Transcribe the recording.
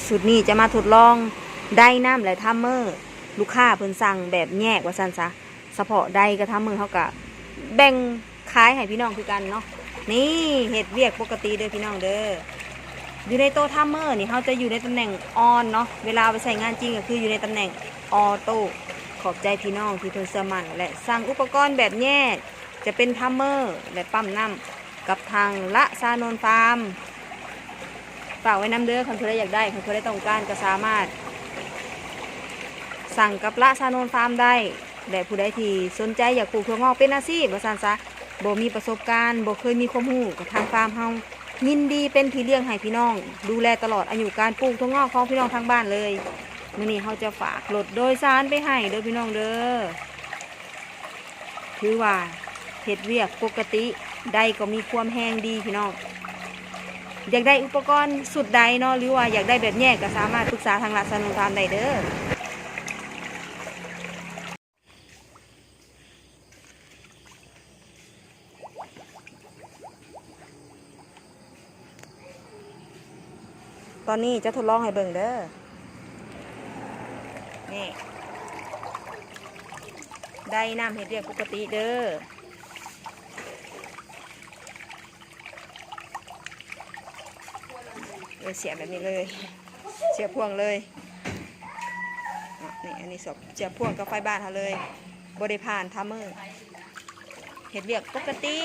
ຊຸດນີ້ຈະມາທົດລອງໄດນ້ຳ ແລະ ທຳເມີ. ລູກຄ້າເພິ່ນສັ່ງແບບແຍກວ່າຊັ້ນຊະ, ສະເພາະໄດກັບທຳເມີເຮົາກະແບ່ງຂາຍໃຫ້ພີ່ນ້ອງຄືກັນເນາະ. ນີ້ເຮັດວຽກປົກກະຕິເດີພີ່ນ້ອງເດີ. ຢູ່ໃນໂຕທຳເມີນີ້ ເຮົາຈະຢູ່ໃນຕຳແໜ່ງອອນເນາະ, ເວລາເອົາໄປໃຊ້ງານຈິງກໍຄືຢູ່ໃນຕຳແໜ່ງອໍໂຕ້. ຂອບໃຈພີ່ນ້ອງທີ່ເພິ່ນເຊື່ອໝັ້ນ ແລະ ສັ່ງອຸປະກອນແບບແຍກ ຈະເປັນທຳເມີ ແລະ ປ້ຳນ້ຳ ກັບທາງລະຊາໂນນຟາມ. ຝາກໄວ້ນຳເດີ, ຄັນຜູ້ໃດຢາກໄດ້ ຄັນຜູ້ໃດຕ້ອງການ ກໍສາມາດສັ່ງກັບລະຊາໂນນຟາມໄດ້. ແລະ ຜູ້ໃດທີ່ສົນໃຈຢາກປູກຖົ່ວງອກເປັນອາຊີບວ່າຊັ້ນຊະ, ບໍ່ມີປະສົບການ, ບໍ່ເຄີຍມີຄວາມຮູ້, ກໍທາງຟາມເຮົາຍິນດີເປັນພີ່ລ້ຽງໃຫ້ພີ່ນ້ອງ, ດູແລຕະຫຼອດອາຍຸການປູກຖົ່ວງອກຂອງພີ່ນ້ອງທາງບ້ານເລີຍ. ມື້ນີ້ເຮົາຈະຝາກລົດໂດຍສານໄປໃຫ້ເດີພີ່ນ້ອງເດີ. ຖືວ່າເຮັດວຽກປົກກະຕິ, ໄດກໍມີຄວາມແຮງດີພີ່ນ້ອງ. ຢາກໄດ້ອຸປະກອນຊຸດໃດເນາະ ຫຼືວ່າຢາກໄດ້ແບບແຍກ ກໍສາມາດປຶກສາທາງລະຊາໂນນຟາມໄດ້ເດີ. ຕອນນີ້ຈະທົດລອງໃຫ້ເບິ່ງເດີ. ນີ້ ໄດນ້ຳເຮັດວຽກປົກກະຕິເດີ. ເອີ ສຽບແບບນີ້ເລີຍ, ສຽບພ່ວງເລີຍ. ເນາະ ນີ້ ອັນນີ້ສຽບ ສຽບພ່ວງກັບໄຟບ້ານເຮົາເລີຍ, ບໍ່ໄດ້ຜ່ານທຳເມີ, ເຮັດວຽກປົກກະຕິ.